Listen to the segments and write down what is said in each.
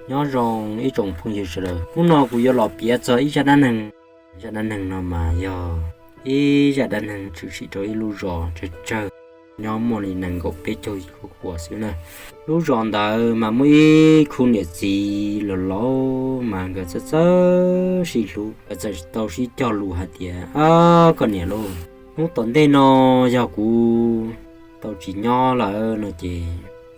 Nyob zoo ib tsoom phooj ywg sawv daws, hnub no kuv yuav los piav txog ib zaj dab neeg. Zaj dab neeg no mas yog ib zaj dab neeg tshwm sim rau ib lub zos tsawg tsawg, nyob muaj li nees nkaum peb caug khub kua xwb na. Lub zos ntawd mas muaj ib khub niam txiv laus laus mas nkawd txawj txawj sib hlub, nkawd txawm tau sib cog lus hais tias, Ab, koj niam lauj, hnub tom ntej no yog kuv tau tsis nyob lawm no ces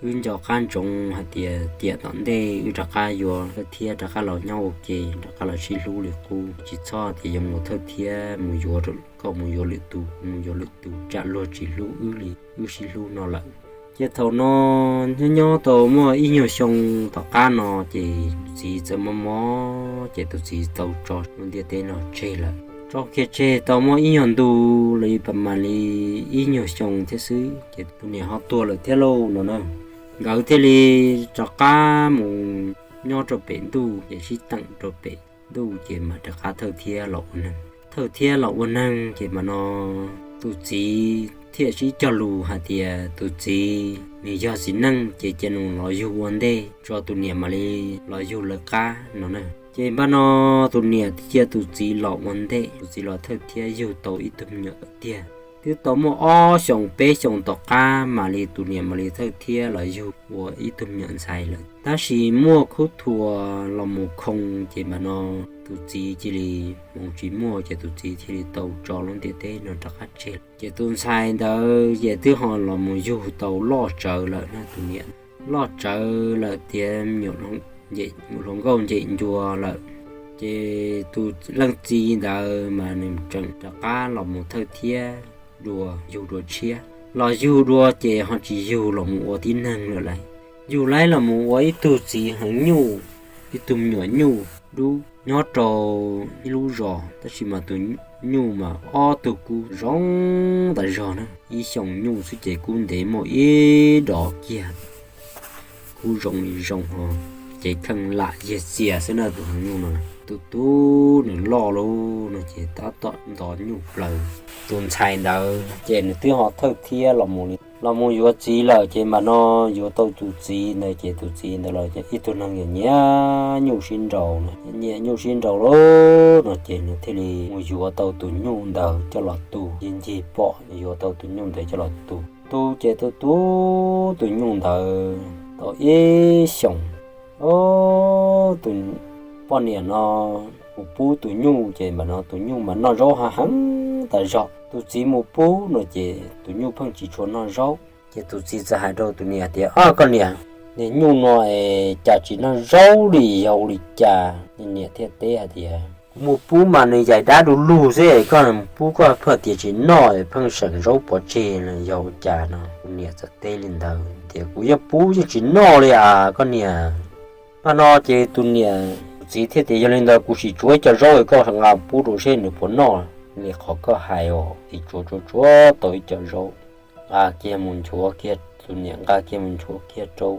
wb nco qab ntsoov hais tias tiam tom ntej wb rov qab yuav thawj thiab rov qab los nyob ua ke, rov qab los sib hlub li qub, tsis txhob tias yuav mus thawj thiab mus yuav, koj mus yuav lwm tus, mus yuav lwm tus, tsam luag tsis hlub wb li, wb sib hlub no lawm. Ces thaum no nyob nyob tau muaj ib nyuag xyoo tom qab no ces tus txiv txawm mob mob ces tus txiv tau tso lub ntiaj teb no tseg lawm. Tso kiag tseg tau muaj ib nyuag ntu li pas mas li ib nyuag xyoo thiab xwb ces tus niam ho tuag lawm thiab lauj no na. Nkawd thiaj li rov qab mus nyob rau pem ntuj ces sib teem rau pem ntuj ces mam rov qab thawj thiab los ua neeg. Thawj thiab los ua neeg ces mas no tus txiv thiaj sib cog lus hais tias tus txiv nws yog txiv neej ces cia nws los yug ua ntej tso tus niam mam li los yug lawv qab no na. Ces npaj no tus niam cia tus txiv los ua ntej, tus txiv los thawj thiab yug tau ib tug me nyuam tiag. Twb tau muaj ob xyoos peb xyoos tom qab mam li tus niam mam li thawj thiab los yug ua ib tug me nyuam ntxhais lawm. Tab sis muaj khub thuas los mus khoo ces npaj no tus txiv cia li hmoov tsis muaj ces tus txiv thiaj li tau tso lub ntiaj teb no rov qab tseg. Ces tus ntxhais ntawd ces twb ho los mus yug tau loj tsawv lawm na tus niam. Loj tsawv lawm tiav me nyuam hluas nkauj ncem ncua lawm. Ces tus leej txiv ntawd mas nws tseem rov qab los mus thawj thiab dua yug dua tshiab. Los yug dua ces ho tsis yug los mus ua tib neeg lawm lauj. Yug laib los mus ua ib tug txiv heev nyuj, ib tug me nyuam nyuj dub nyob rau ib lub zos, tab sis mas tus nyuj mas ob tug kub zoo tas zog na, ib xyoos nyuj xwb ces kub ntev muaj ib dos kiag. Kub zoo li zoo ho, ces kheej lam yag txias xwb na tus heev nyuj no. Tus tub nws loj lauj no ces tab tom nto nyuj plaws. Tus ntxhais ntawd ces nws twb ho thawj thiab los mus li, los mus yuav txiv lawm ces npaj no yuav tau tus txiv ntawd ces tus txiv ntawd los ib tug neeg nyiam nyuj sib nraus no, nyiam nyuj sib nraus lauj no ces nws thiaj li mus yuav tau tus nyuj ntawd coj los tu. Ncig ncig pom nws yuav tau tus nyuj ntawd coj los tu, tu ces tu tu tus nyuj ntawd tau ib xyoos, tus poj niam no mus pub tus nyuj ces npaj no tus nyuj mas noj zaub heev tas zog. Tus txiv mus pub no ces tus nyuj pheej tsis tshua noj zaub. Ces tus txiv txawm hais rau tus niam tias, Au koj niam, niag nyuj no es cas tsis noj zaub li, yog ua li cas? Niam thiaj teb hais tias, Kuv mus pub mas nws yaim dab du lug xwb, koj mus pub koj pheej tias tsis noj, pheej seem zaub pov tseg, yog ua cas no? Tus niam txawm teb li ntawd tias, Kuv yeej pub yeej tsis noj li as koj niam. Npaj no ces tus niam, tus txiv thiaj tias, Yog li ntawd kuv sim tsuav ib co zaub koj nqa pub rau seb nws puas noj li qhov koj hais os. Txiv tsuav tsuav tsuav tau ib co zaub, nqa kiag mus nchuav kiag, tus niam nqa kiag mus nchuav kiag rau,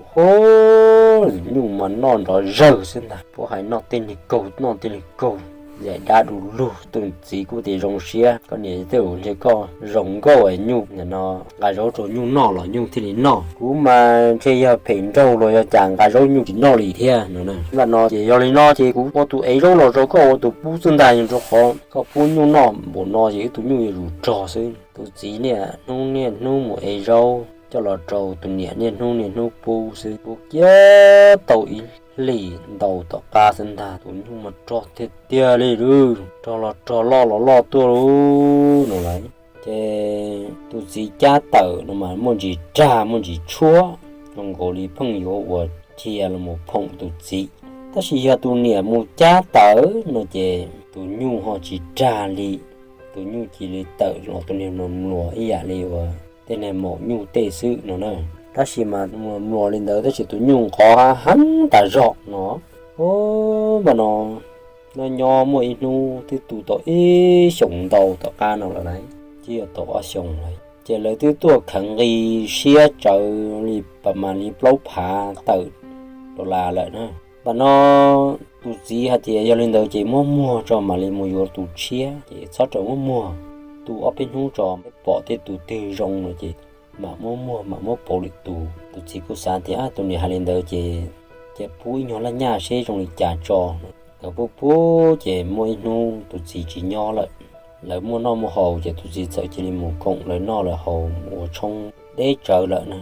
tus nyuj mas noj nrov zawg xwb ntag, puab hais noj tej niag kaug noj tej niag kaug, yaim dab du lug. Tus txiv kuj tias, Zoo siab koj niam, tej zaum ntshe koj zoo nkauj es nyuj no nqa zaub rau nyuj noj los nyuj thiaj li noj. Kuv mas ntshe yog phem nraug los yog cas nqa zaub nyuj tsis noj li thiab no. Npaj no ces, Yog li no ces kuv ua tus ev zaub los rau koj ua tus pub xwb ntag, rau qhov koj pub nyuj noj npaum no ces wb tus nyuj yuav zus rog xwb. Tus txiv niaj hnub niaj hnub mus ev zaub coj los rau tus niam niaj hnub niaj hnub pub xwb. Pub kiag tau ib hlis ntau tom qab xwb ntag, tus nyuj mas rog tiag tiag li lauj, rog los rog, loj los loj tuaj lauj no lauj. Ces tus txiv cab tawm no mas muaj ntsis rag muaj ntsis tshuab, zoo nkaus li pheej yuav ua dhia los mus phoom tus txiv. Tab sis yog tus niam mus cab tawm no ces tus nyuj ho tsis rag li. Tus nyuj cia li tawm los tus niag mluas mluas ib yam li uas tej niag maum nyuj tej xwb no na. Tab sis mas mluas mluas li ntawd tab sis tus nyuj nqov heev tas zog no. Npaj no nyob nyob muaj ib hnub twb tu tau ib xyoos ntau tom qab no lawm lauj, twb yuav tau ob xyoos lawm. Ces lawv twb tuaj kheev nqi siab tsawv li pas mas li plaub phav tawm dollar lawm na. Npaj no tus txiv hais tias, Yog li ntawd ces muab muag tso mam li mus yuav tus tshiab, ces txhob rau muab muag, tu ob peb hnub tso, pom tej tus twg zoo no ces mam muab muag mam muab pauv lwm tus. Tus txiv kuj xav tias tus niam hais li ntawd ces ces pub ib nyuag laj nyaj seb zoo li cas tso. Nkawd pub pub ces muaj ib hnub tus txiv tsis nyob lawm, lawv muaj noj muaj haus ces tus txiv txawm cia li mus koom lawv noj lawv haus mus ua tshoob deb tsawv lawm na,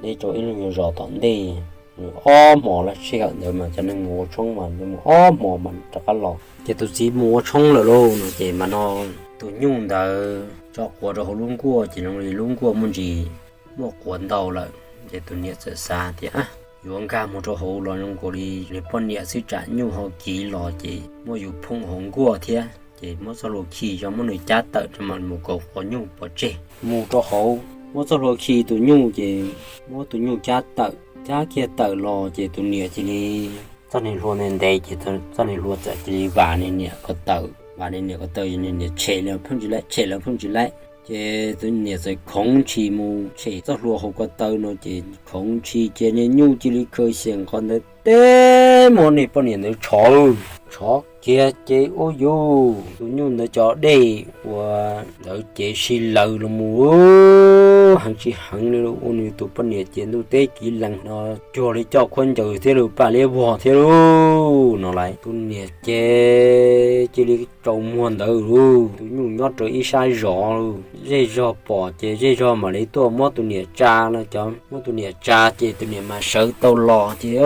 deb rau ib lub nyuag zos tom ntej. Nws ob hmos lawm, sij hawm ntawd mas cov neeg mus ua tshoob mas mus ob hmos mas rov qab los. Ces tus txiv mus ua tshoob lawm lauj no ces mas no tus nyuj ntawd tso quav rau hauv lub nkuaj ces zoo li lub nkuaj muaj ntsis muaj quav ntau lawm. Ces tus niam txawm xav tias yuav nkag mus rau hauv los zoo nkaus li nws poj niam xwb tsam nyuj ho kiv los ces muaj yus phooj hauv nkuaj thiab. Ces muab txoj hlua khi tso muab nws cab tawm rau mam mus kaus quav nyuj pov tseg. Mus rau hauv muab txoj hlua khi tus nyuj ces muab tus nyuj cab tawm, cab kiag tawm los ces tus niam cia li, txoj niag hlua ntev ntev ces txoj niag hlua txawm cia li vam nws niam ko taw, vam nws niam ko taw, nws niam tshem los pheej tsis laib, tshem los pheej tsis laib. Ces tus niam txawm khoov ntshis mus tshem txoj hlua hauv ko taw no ces khoov ntshis ces niag nyuj cia li khaws xyeem nqos ntawd teb muab niag poj niam ntawd tshov, tshov kiag ces ua yuj tus nyuj ntawd cov dej uas ntawd ces sib lawv los mus heev tsis heev li ua nws tus poj niam ces ntuj teb kiv lees no cuag li coj khaub ncaws thiab lub paj liab vog thiab lauj no lawm. Tus niam ces cia li tsaus muag ntawd lauj, tus nyuj nyob rau ib sab zos lauj, zej zog pom ces zej zog mam li tuaj muab tus niam tsa no, cov muab tus niam tsa ces tus niam mas sawv tau los ces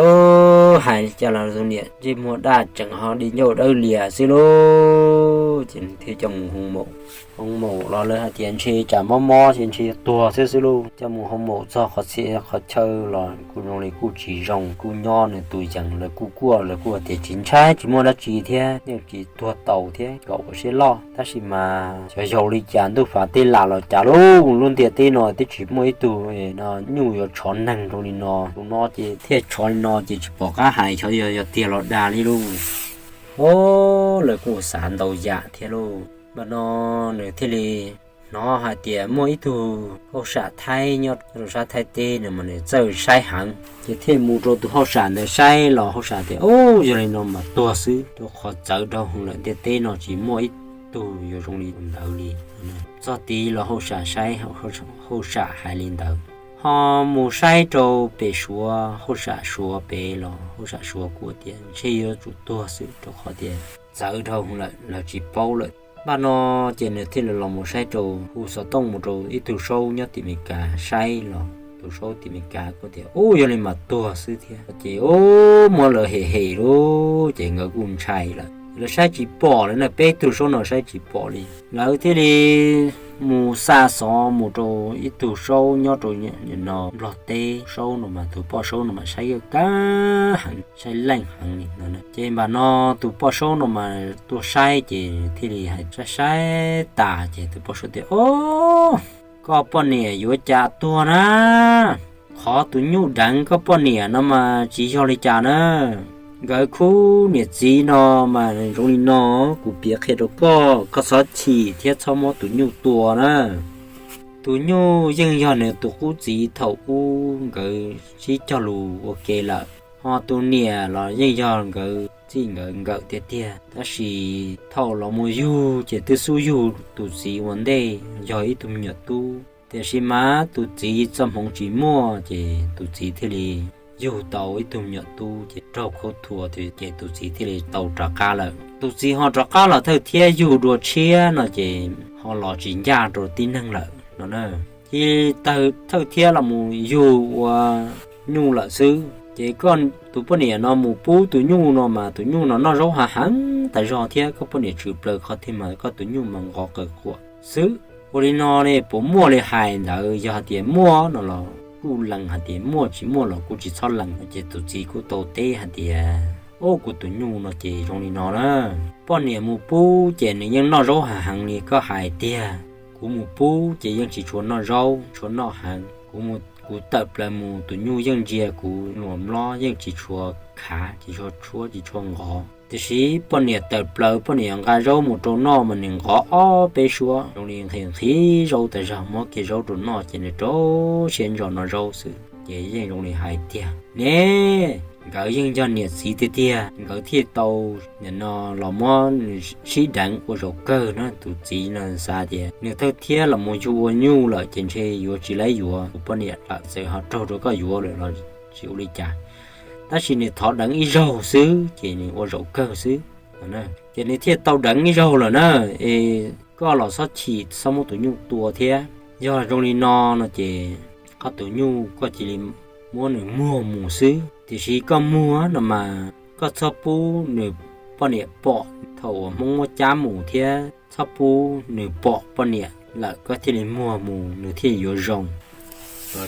hais li cas los tus niam ntsej muag daj tseem ho di ncauj dawb lias xwb lauj. Ces thiaj coj mus hoo maum, hoo maum los lawv hais tias ntshe tsam mob mob ces ntshe tuag xwb xwb lauj. Coj mus hoo maum txog qhov txhia qhov chaw los kuj zoo li kuj tsis zoo, kuj nyob nws tus yees, lawv kuj kuaj, lawv kuj hais tias tsis ntshai tsis muaj dab tsi thiab, yeej tsis tuag tau thiab, kom ua siab loj. Tab sis mas xyov yog li cas ntuj fav tej lam los cas lauj, lub ntiaj teb no twb tsis muaj ib tug no nyuj yuav tshov neeg zoo li no, tus no ces thiaj tshov li no ces tsis pom qab hais xyov yog, yog tiag los dag li lauj. Os, lawv kuj xav ntau yam thiab lauj. Npaj no nws thiaj li hnov hais tias muaj ib tug hauj sam Thaib nyob rau sab Thaib teb no mas nws txawj saib heev, ces thiaj mus rau tus hauj sam ntawd saib los hauj sam tias, Ub, yog li no mas tuag xwb, rau qhov txawv dhau hwv lawm, ntiaj teb no tsis muaj ib tug yuav zoo li tus ntawd li. Txog tid los hauj sam saib, hauj sam hais li ntawd. Ho mus saib rau pem Suav, hauj sam Suav pem los hauj sam Suav kuj tias ntshe yuav tsum tuag xwb, rau qhov tias txawv dhau hwv lawm, lawv tsis paub lawm. Npaj no ces nws thiaj li los mus saib rau, hu xov tooj mus rau ib tug saub nyob tim Amelikas saib los tus saub tim Amelikas kuj tias, Ub, yog li mas tuag xwb thiab. Ces ub, muab lawv hem hem lauj, ces nkawd kuj ntshai lawm, lawv saib tsis pom lawm na, peb tug saub no saib tsis pom li. Lawv thiaj li mus xa xov mus rau ib tug saub nyob rau no Nplog teb, saub no mas tus poj saub no mas saib kaj kab heev, saib leej heev li no. Ces npaj no tus poj saub no mas tuaj saib ces thiaj li hais saib saib tas ces tus poj saub tias, Ob, koj poj niam yuav cas tuag na. Qhov tus nyuj deev koj poj niam no mas tsis yog li cas na. Nkawd khub niam txiv no mas zoo li no, kuv piav qhia rau koj, koj txhob chim thiab txhob muab tus nyuj tua na. Tus nyuj yeej yog nws tus qub txiv thaum ub nkawd sib cog lus ua ke lawm, ho tus niam los yeej yog nkawd txij nkawd nkawm tiag tiag, tab sis thaum los mus yug ces twb xub yug tus txiv ua ntej yog ib tug me nyuam tub, tiam sis mas tus txiv txoj hmoov tsis muaj ces tus txiv thiaj li yug tau ib tug me nyuam tub ces raug khaub thuas ces tus txiv thiaj li tau rov qab lawm. Tus txiv ho rov qab los thawj thiab yug dua tshiab no ces ho los tsis ncaj rau tib neeg lawm no na. Ces thawj thiab los mus yug ua nyuj lawm xwb ces koj tus poj niam no mus pub tus nyuj no mas tus nyuj no noj zaub hav heev tas zog thiab koj poj niam tshwm plaws qhov twg mas koj tus nyuj mas nqov qawm quam xwb. Ua li no ne puas muaj li hais ntawd? Yog hais tias muaj no los kuj lees, hais tias muaj tsis muaj los kuj tsis txhob lees. Ces tus txiv kuj tau teb hais tias, Ub, kuv tus nyuj no ces zoo li no na, poj niam mus pub ces nws yeej noj zaub hav heev li koj hais tiag. Kuv mus pub ces yeej tsis tshua noj zaub, tshua noj heev. Kuv, kuv tawm plaws mus tus nyuj yeej ntsia kuv luas mlob, yeej tsis tshua khav, tsis tshua tshuab, tsis tshua nqov. Tiam sis poj niam tawm plaws poj niam yuav nqa zaub mus rau noj mas nws nqov ob peb suab zoo li nqhis nqhis zaub tas zog, muab kiag zaub rau noj ces nws rau siab ntso noj zaub xwb. Ces yeej zoo li hais tiag ne, nkawd yeej yog niam txiv tiag tiag, nkawd thiaj tau nim no los muab nws sib deev ua zaum kawg na. Tus txiv no xav tias nws thawj thiab los mus yug ua nyuj lawm ces ntshe yuav tsis laib yuav tus poj niam lawm, txawm ho raug rau koj yuav lawm los tsis ua li cas. tab sis nws thov deev ib zaug xwb ces nws ua zaum kawg xwb. Ces nws thiaj tau deev ib zaug lawm na, es koj los txhob chim, txhob muab tus nyuj tua thiab. Yog zoo li no no ces koj tus nyuj koj cia li muab nws muag mus xwb, tiam sis koj muag no mas koj txhob pub nws poj niam pom. Thaum uas Hmoob muab cab mus thiab txhob pub nws pom poj niam lawm koj thiaj li muag mus nws thiaj yuav zoo.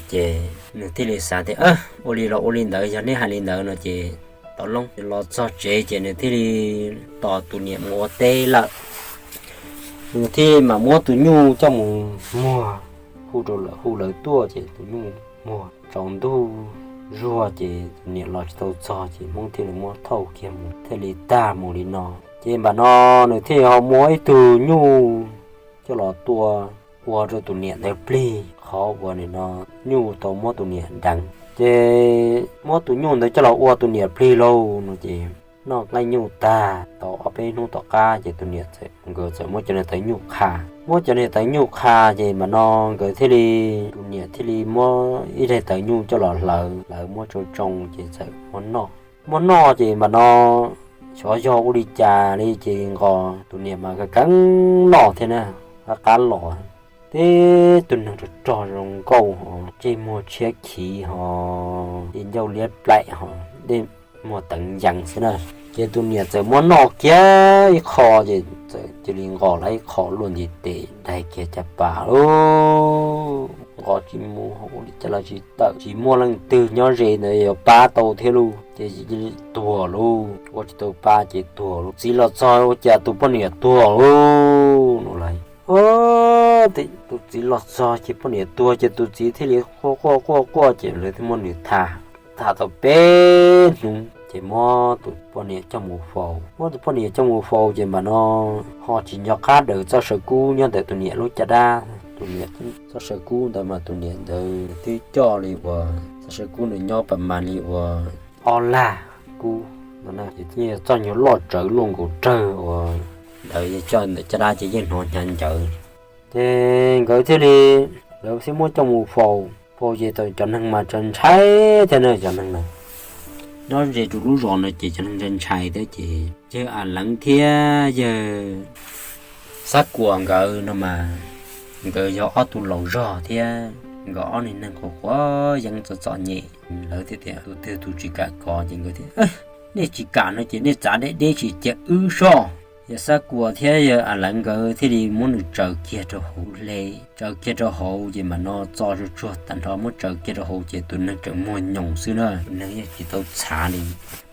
Ces nws thiaj li xav tias, ua li los ua li ntawd, yog neb hais li ntawd no ces tau loo. Los txog tsev ces nws thiaj li tos tus niam mus ua teb lawm, nws thiaj mam muab tus nyuj coj mus muag, hu rau lawv, hu lawv tuaj ces tus nyuj muag. Tsaus ntuj zuag ces tus niam los tsis tau txog ces Hmoob thiaj li muab thauj kiag mus, thiaj li tag mus li no. Ces npam no nws thiaj ho muab ib tug nyuj coj los tua, ua rau tus niam ntawd plig qhov uas nim no nyuj tau muab tus niam deev. Ces muab tus nyuj ntawd coj los ua tus niam plig lauj no ces noj nqaij nyuj tag tau ob peb hnub tom qab ces tus niam, nkawd txawm muab cov niag tawv nyuj qha. Muab cov niag tawv nyuj qha ces npam no nkawd thiaj li, tus niam thiaj li muab ib daim tawv nyuj coj los hlawv, hlawv muab tsoo tsoo ces txawm muab noj. Muab noj ces npam no xyov yog ua li cas li ces nqos tus niam mas kav keeb noj thiab na, qab qab los. Tib tug neeg rog rog zoo nkauj ho, ntsej muag tshiab khiv ho, ncauj liab plaim ho, dej muag teev yees xwb na. Ces tus niam txawm muab noj kiag ib qho ces txawm cia li nqos lawm ib qho luaj ntiv tes daig kiag caj pas lauj. Nqos tsis mus, ua li cas los tsis tawm, tsis muaj leej twg nyob ze ntawd yuav pab tau thiab lauj. Ces cia li tuag lauj, ua tsis tau pa ces tuag lauj. Txiv los txog ua cas tus poj niam tuag lauj no lauj. Tus txiv los txog ces poj niam tuag ces tus txiv thiaj li quaj quaj quaj quaj ces lawv thiaj muab nws tham. Tham tau peb hnub ces muab tus poj niam coj mus faus. Muab tus poj niam coj mus faus ces npam no ho tsis nco qab daws txoj saw kub nyob ntawm tus niam lub caj dab. Tus niam txoj saw kub ntawd mas tus niam ntawd twb coj li uas txoj saw kub ntawd nyob pas mas li uas ob lag kub no ces txoj nyuag loj tsawv luaj nkaus rawg uas lawv coj ntawm caj dab ces yeej hnov hnyav ncawv. Ces nkawd thiaj li, lawv thiaj muab coj mus faus. Faus ces cov neeg mas tseem ntshai thiab na, cov neeg na nyob ze rau lub zos no ces cov neeg ntshai ntshai thiab ces yawg A Leev thiab yawg Xab Kuas nkawd no mas nkawd yog ob tug laus zog thiab nkawd ob niag neeg quav quav yeeb txom txom nyem. Lawv thiaj tias tus twg tus tsis kam kov ces nkawd tias, nej tsis kam no ces nej txav deb deb tsis cia wb soj. Yawg Xab Kuas thiab yawg A Leev nkawd thiaj li muab nws tsaws kiag rau hauv hle, tsaws kiag rau hauv ces mam no txo tsuag tsuag tag nrho muab tsaws kiag rau hauv ces tus neeg tseem muag nyoos xwb na, tus neeg yeej tsis tau txhav li.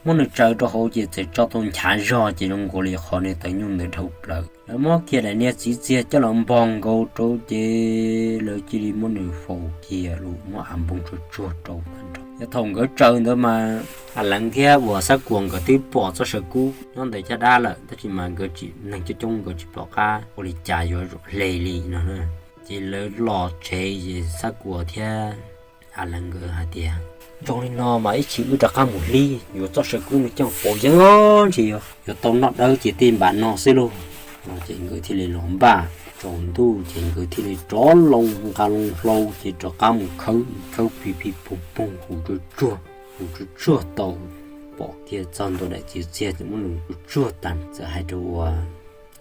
Muab nws tsaws rau hauv ces txawm tso tau nchav zog ces zoo nkaus li qhov niag tawv nyuj ntawd dhau plaws. Lawv muab kiag daim niag txiv txiag coj los npog nkaus rau ces lawv cia li muab nws faus kiag los muab av npog tsuag tsuag rau tag nrho. Yog thaum nkawd tsaws ntawd mas A Leev thiab uas Xab Kuas nkawd twb pom txoj saw kub nyob ntawm caj dab lawm tab sis mas nkawd tsis, neeg coob coob nkawd tsis pom qab ua li cas yuav hle li no. Ces lawv los tsev ces Xab Kuas thiab A Leev nkawd hais tias, zoo li no mas ib chim wb rov qab mus hlib yuav txoj saw kub no coj faus yeeb os, ntshe yuav tau noj dawb ces tej npam no xwb lauj. Ces nkawd thiaj li los npaj tsaus ntuj ces nkawd thiaj li rov loo nqa loo hlau ces rov qab mus khawb, khawb phi phi poog poog, hu tsuag tsuag, hu tsuag tsuag tau, pom kiag txog ntua daim txiv txiag ces muab nws hu tsuag tag txawm hais rau uas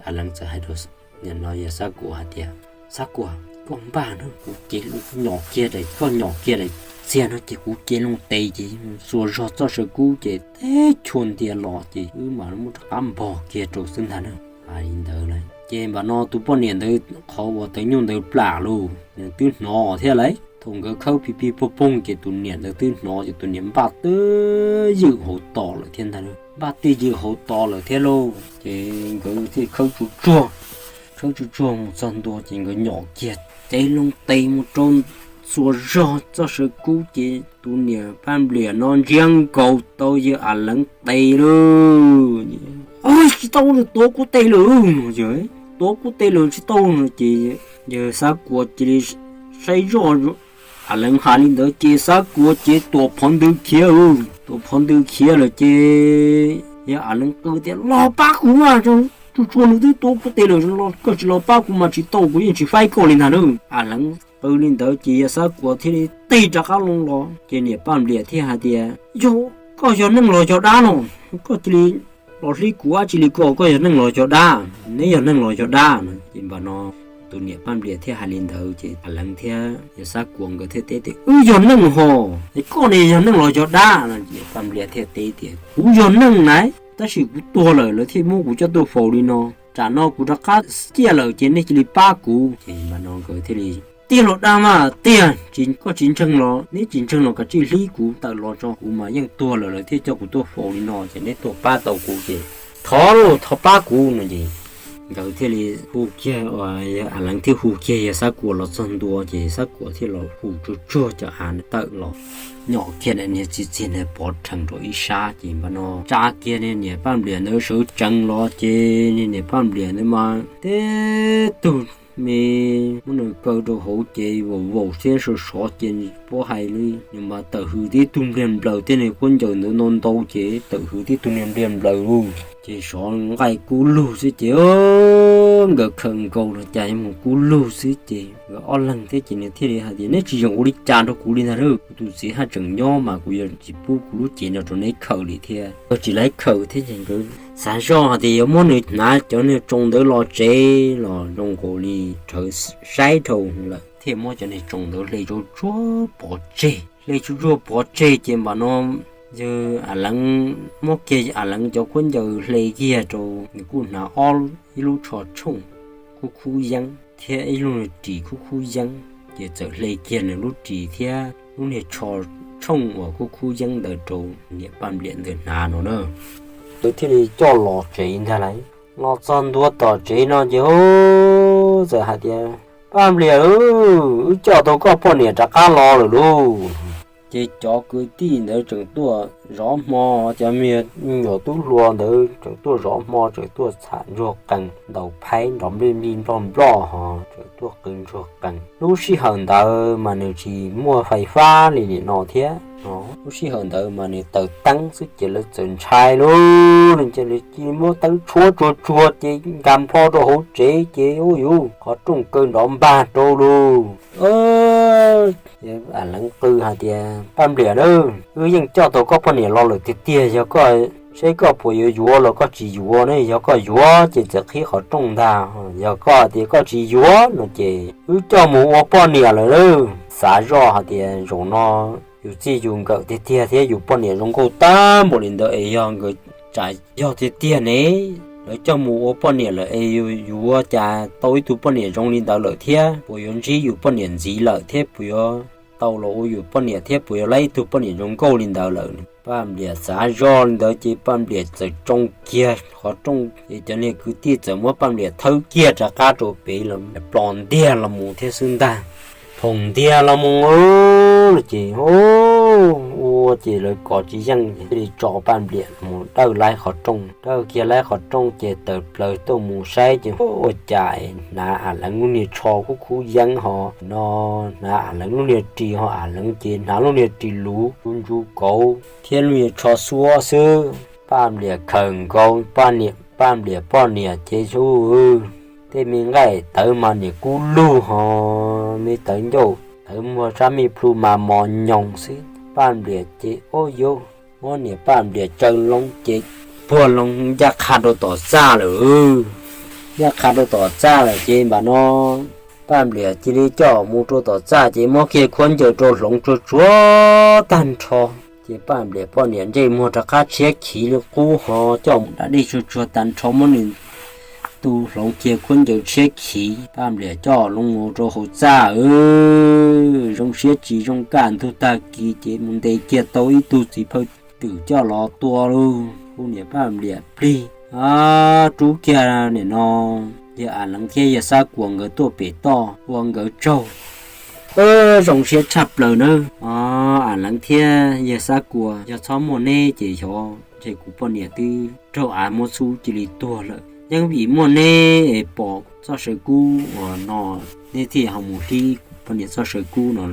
A Leev txawm hais rau no yawg Xab Kuas hais tias, Xab Kuas, koj npaj na, kuv ces loo nyom kiag daim, koj nyom kiag daim txiag no ces kuv ces loo tes ces xuas zog txoj saw kub ces teb chua ntia los ces wb mam muab rov qab npog kiag rau xwb ntag na. Hais li ntawd lawm ces npam no tus poj niam ntawd qhov uas tawv nyuj ntawd plam lauj, nws twb hnov thiab lauj. Thaum nkawd khawb phi phi poog poog ces tus niam ntawd twb hnov ces tus niam npaj twj ywm hauv tos lawm thiab ntag, npaj twj ywm hauv tos lawm thiab lauj. Ces nkawd thiaj khawb tsuag tsuag, khawb tsuag tsuag mus txog ntua ces nkawd nyom kiag ces loo tes mus rau xuas zog txoj saw kub ces tus niam Paj Npliam no ntsiab nkaus tau yawg A Leev tes lauj. Tsis tau, tuav kuv tes lawm, tuav kuv tes lawm tsis tau no ces yawg Xab Kuas cia li saib zoj A Leev hais li ntawd ces Xab Kuas ces tuam phov ntws khiav, tuam phov ntws khiav lawm ces yawg A Leev qw tias los pab kuv mas, tsuag tsuag nws twb tuav kuv tes lawm, koj tsis los pab kuv mas tsis tau, kuv yeej tsis faib koj li ntag na. A Leev qw li ntawd ces yawg Xab Kuas thiaj li tig rov qab loo los ces niam Paj Npliam thiaj hais tias yog Koj yog neeg los yog dab no? Koj cia li los hlib kuv dab tsi li ko? Koj yog neeg los yog dab? Neb yog neeg los yog dab no? Ces npam no tus niam Paj Nplias thiaj hais li ntawd ces A Leev thiab Yawg Xab Kuas nkawd thiaj teb tias, Wb yog neeg hos, es koj ne yog neeg los yog dab? Paj Nplias thiaj teb tias, Kuv yog neeg na, tab sis kuv tuag lawm lawv thiaj muab kuv coj tuaj faus li no. Tam no kuv rov qab ciaj lawm ces nej cia li pab kuv. Ces npam no nkawd thiaj li, Tiag los dag mas tiag, koj tsis ntseeg los neb tsis ntseeg los kav tsij hlib kuv tawm los tso, kuv mas yeej tuag lawm lawv thiaj coj kuv tuaj faus li no ces neb tuaj pab tau kuv ces thov lauj, thov pab kuv no ces nkawd thiaj li hu kiag, A Leev thiaj hu kiag Yawg Xab Kuas los txog ntua ces Xab Kuas thiaj los hu tsuag tsuag cov av tawm los, nyom kiag niag txiv txiag ntawd pov rhees rau ib sab ces npam no tsa kiag niag niam Paj Nplias ntawd sawv tsees los ces niag niam Paj Nplias ntawd mas teb tug me muab nws kaw rau hauv ces vaus vaus thiab sov sov ces puab hais li nws mas tawm hws tib tug npliag nplaws, tej niag khaub ncaws ntawd ntau ntau ces tawm hws tib tug niag npliag nplaws lauj. Ces sov nqaij kub lug xwb ces nkawd khawm nkaus los cas mus kub lug xwb ces nkawd ob leeg thiab ces nws thiaj li hais tias, Neb tsis yeem ua li cas rau kuv li ntag lauj, kuv tus txiv haj tseem nyob mas kuv yuav tsis pub kuv lub cev no rau neb khawm li thiab. Nkawd tsis laib khawm thiab ces nkawd xav zoj hais tias yuav muab nws hnav cov niag tsoo ntawd los tsev los zoo nkaus li rhawv saib dhau lawm thiaj muab cov niag tsoo ntawd hle tsuag tsuag pov tseg. Hle tsuag tsuag pov tseg ces npam no yawg A Leev muab kiag A Leev cov khaub ncaws hle kiag rau, nws kuj hnav ob ib lub tsho tshooj khub khub yeeb thiab ib lub niag ris khub khub yeeb, ces txawm hle kiag nws lub ris thiab lub niag tsho tshooj uas khub khub yeeb ntawd rau niam Paj Nplias ntawd hnav no na. Nkawd thiaj li coj los tsev ntag lauj. Los txog ntua tom tsev no ces txawm hais tias, Paj Nplias, wb coj tau koj poj niam rov qab los lawm lauj. Ces cov kwv tij ntawd tseem tuaj zov hmo, cov me nyuam tub hluas ntawd tseem tuaj zov hmo, tseem tuaj txham ntsuag qees ntaus phaib nrov nplij nplij nploj nploj ho tseem tuaj qw ntsuag qees. Lub sij hawm ntawd mas nws tsis muaj fais fab li nim no thiab, lub sij hawm ntawd mas nws taws teeb xwb ces lawv txawm ntshai lauj, ces lawv cia li muab teeb tshuab tsuag tsuag ces nkag nplho rau hauv tsev ces ua yuv qhov rooj kaw nrov npag rau lauj. A Leev qw hais tias, Paj Nplias lauj, wb yeej coj tau koj poj niam los lawm tiag tiag, yog koj, seb koj puas yuav yuav los koj tsis yuav ne, yog koj yuav ces txawm qhib qhov rooj ntag, yog koj tias koj tsis yuav no ces wb coj mus ua poj niam lawm lauj. Xav zoj hais tias zaum no yus txij yus nkawm tiag tiag thiab yus poj niam zoo nkauj tag npaum li ntawd es yog nkawd tsam yog tiag tiag ne, lawv coj mus ua poj niam lawm es yus yuav cas tau ib tug poj niam zoo li ntawd lawm thiab, puas yuav ntsib yus poj niam ntxiv lawm thiab, puas yuav tau los ua yus poj niam thiab, puas yuav laib ib tug poj niam zoo nkauj li ntawd lawm. Paj Nplias xav zoj li ntawd ces Paj Nplias txawm tsoo kiag qhov rooj ces cov niag kwv tij txawm muab Paj Nplias thawb kiag rov qab rau pem los plos ntiag los mus thiab xwb ntag. Phoom ntiag los mus ces ua ces lawv kov tsis yeej thiaj li tso Paj Nplias mus dawj laib qhov rooj. Dawj kiag laib qhov rooj ces tawm plaws tuaj mus saib ces ua cas hnav A Leev lub niag tsho khub khub yeeb ho no, hnav A Leev lub niag ris ho, A Leev ces hnav lub niag ris luv ntsu ntsu kauv thiab lub niag tsho xuab xwb. Paj Nplias khawm nkaus Paj Nplias poj niam ces hu, tej me nqaij tawv mas niam kub lug ho, me tawv ncauj tawv muag sab me plhu mas mos nyoos xwb. Paj Nplias ces ua yuv muab niam Paj Nplias tsaws loo ces puag loo ncaj qha rau tom txaj lawm. Ncaj qha rau tom txaj lawm ces npam no Paj Nplias cia li coj mus rau tom txaj ces muab kiag khaub ncaws rau hloov tsuag tsuag tag nrho. Ces Paj Nplias poj niam ntsej muag rov qab tshiab khiv li qub ho coj mus da dej tsuag tsuag tag nrho muab nws tu hloov kiag khaub ncaws tshiab khiv. Paj Nplias coj loo mus rau hauv txaj, zoo siab tsis zoo kaj ntug tag kis ces mus ntes kiag tau ib tug txiv phawj twm coj los tua lauj. Hu niam Paj Nplias plig, rub kiag nim no yawg A Leev thiab yawg Xab Kuas nkawd tuaj pem toj ua nkawd tsaug. Zoo siab tshaj plaws nawb. A Leev thiab yawg Xab Kuas, yog txhob muaj neb ces xyov ntshe kuv poj niam twb raug av muab xub cia li tuag lawm. Yeej vim muaj neb es pom txoj saw kub uas no, neb thiaj ho mus hlib kuv poj niam txoj saw kub no,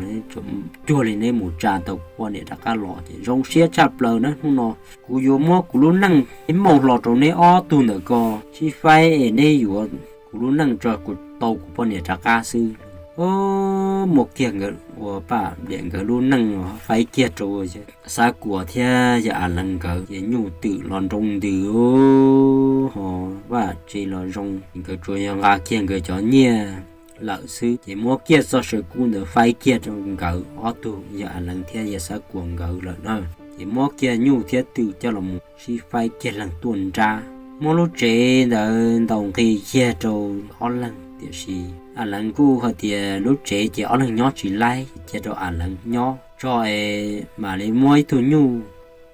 cuag li neb mus tsa tau kuv poj niam rov qab los ces zoo siab tshaj plaws na. Hnub no kuv yuav muab kuv lub neej ib mooj hlo rau neb ob tug ntawm ko sib faib es neb yuav kuv lub neej tso kuv tau kuv poj niam rov qab xwb. Ub, muab kiag nkawd ua Paj Npliam nkawd lub neej faib kiag rau Xav Kuas thiab yawg As Leev nkawd ces nyuj twm los nroo ntws ho vaj tse los zoo, nkawd tsuas yog nqa kiag nkawd cov nyiaj lawm xwb ces muab kiag txoj saw kub ntawd faib kiag rau nkawd ob tug yawg As Leev thiab yawg Xav Kuas nkawd lawm na. Ces muab kiag nyuj thiab twm coj los mus sib faib kiag leeg tuaj nrab, muab lub tsev ntawd ntaus nqi kiag rau ob leeg. Tiam sis As Leev kuj hais tias lub tsev ces ob leeg nyob tsis laib, cia rau As Leev nyob tso es mam li muab ib tug nyuj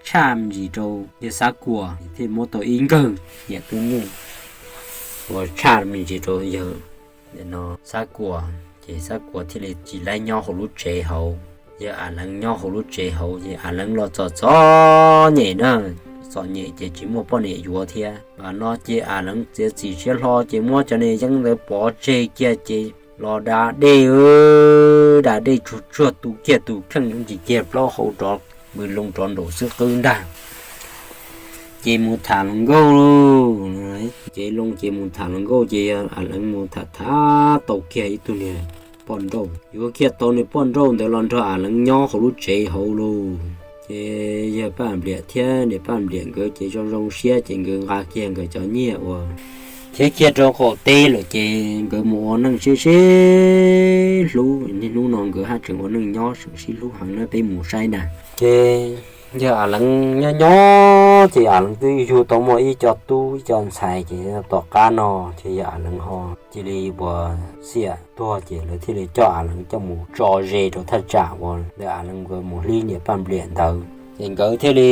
tshaj me ntsis rau yawg Xav Kuas, thiaj muab tau ib nkawg niam tub nyuj uas tshaj me ntsis rau yawg Xav Kuas, ces Xav Kuas thiaj li tsis laib nyob hauv lub tsev hauv. Yawg As Leev nyob hauv lub tsev hauv ces As Leev los txom txom nyem na, txom nyem ces tsis muaj poj niam yuav thiab. Mas no ces As Leev txiav txim siab hlo ces muab cov niag yeeb ntawd pov tseg kiag ces los da dej, da dej tsuag tsuag tu kiag tus kheej ntsis kiag plaub hau rov, npws loo rov nraum xwb qwb ntag. Ces mus tham hluas nkauj lauj, ces loo ces mus tham hluas nkauj ces yawg As Leev mus tham tham tau kiag ib tug niag poj nrauj, yuav kiag tau niag poj nrauj ntawd los nrog As Leev nyob hauv lub tsev hauv lauj. Ces yawg Paj Npliam thiab niam Paj Npliam nkawd ces zoo zoo siab ces nkawd nqa kiag nkawd cov nyiaj uas thiab kiag rau qaum teb lawm ces nkawd mus ua neej sib sib hlub. Niaj hnub no nkawd haj tseem ua neej nyob tseem sib hlub heev na, peb mus saib na. Ces yawg As Leev nyob nyob ces As Leev twb yug tau muaj ib co tub ib co ntxhais ces tom qab no ces yawg As Leev ho cia li ua xiam tuag ces lawv thiaj li coj As Leev coj mus tso ze rau thaj tsam uas ntawd As Leev nkawd mus hlib niam Paj Npliam ntawd ces nkawd thiaj li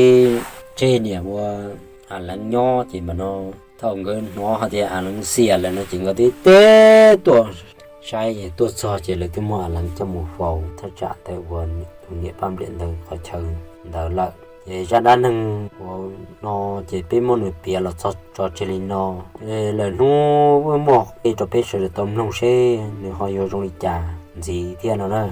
tseg niam ua As Leev nyob ces mam no thaum nkawd hnov hais tias As Leev xiam lawm no ces nkawd tib teb tuaj saib, tuaj txog ces lawv twb muab As Leev coj mus faus thaj tsam ntawd uas tus niam Paj Npliam ntawd qhov chaw ntawd lawm. Ces zaj dab neeg uas no ces peb muab nws piav los txog tso tseg li no. Lwm hnub muaj qhia rau peb sawv daws tau mloog seb nws ho yuav zoo li cas ntxiv thiab no na.